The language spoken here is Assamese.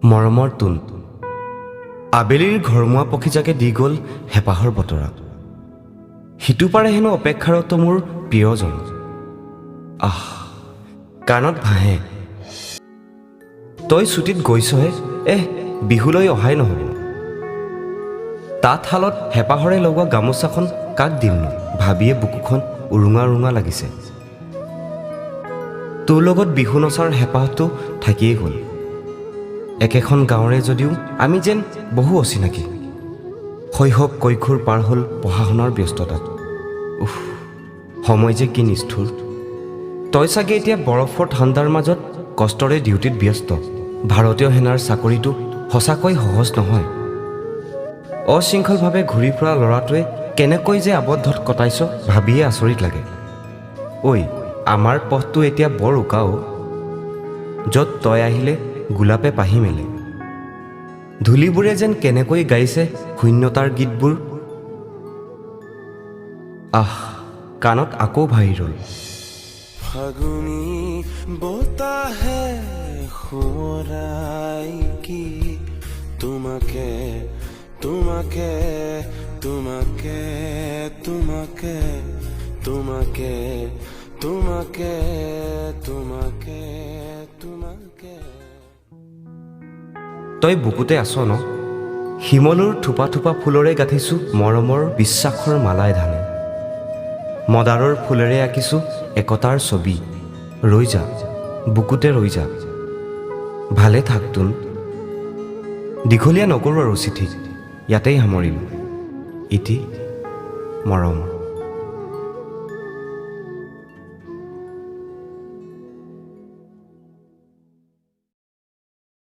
মৰমৰ তোন, আবেলিৰ ঘৰমুৱা পক্ষীজাকে দি গ'ল হেঁপাহৰ বতৰা। সিটো পাৰে হেনো অপেক্ষাৰত মোৰ প্ৰিয়জন। আহ, কাণত ভাহে, তই ছুটীত গৈছহে, এহ, বিহুলৈ অহাই নহ'ব। তাঁতশালত হেঁপাহৰে লগোৱা গামোচাখন কাক দিমনো, ভাবিয়ে বুকুখন উৰুঙা উৰুঙা লাগিছে। তোৰ লগত বিহু নচাৰ হেঁপাহটো থাকিয়েই গ'ল। একেখন গাঁৱৰে যদিও আমি যেন বহু অচিনাকি। শৈশৱ কৈশোৰ পাৰ হ'ল পঢ়া শুনাৰ ব্যস্ততাত। উফ, সময় যে কি নিষ্ঠুৰ! তই চাগে এতিয়া বৰফৰ ঠাণ্ডাৰ মাজত কষ্টৰে ডিউটিত ব্যস্ত। ভাৰতীয় সেনাৰ চাকৰিটো সঁচাকৈ সহজ নহয়। অশৃংখলভাৱে ঘূৰি ফুৰা ল'ৰাটোৱে কেনেকৈ যে আবদ্ধত কটাইছ, ভাবিয়ে আচৰিত লাগে। ঐ, আমাৰ পথটো এতিয়া বৰ উকা অ', য'ত তই আহিলে গোলাপে পাহি মেলে। ধূলিবোৰে যেন কেনেকৈ গাইছে শূন্যতাৰ গীতবোৰ। আহ, কাণত আকৌ ভাহি ৰ'ল। ফাগুনী বতাহে সোঁৱৰাই কি তোমাকে, তোমাকে, তোমাকে, তোমাকে, তোমাকে, তোমাকে, তোমাকে, তোমাকে। তই বুকুতে আছ ন? শিমলুৰ থোপা থোপা ফুলৰে গাঁঠিছোঁ মৰমৰ বিশ্বাসৰ মালা এধানি। মদাৰৰ ফুলেৰে আঁকিছোঁ একতাৰ ছবি। ৰৈ যা, বুকুতে ৰৈ যা। ভালে থাক তোন। দীঘলীয়া নকৰোঁ আৰু চিঠি, ইয়াতেই সামৰিলোঁ। ইতি মৰম।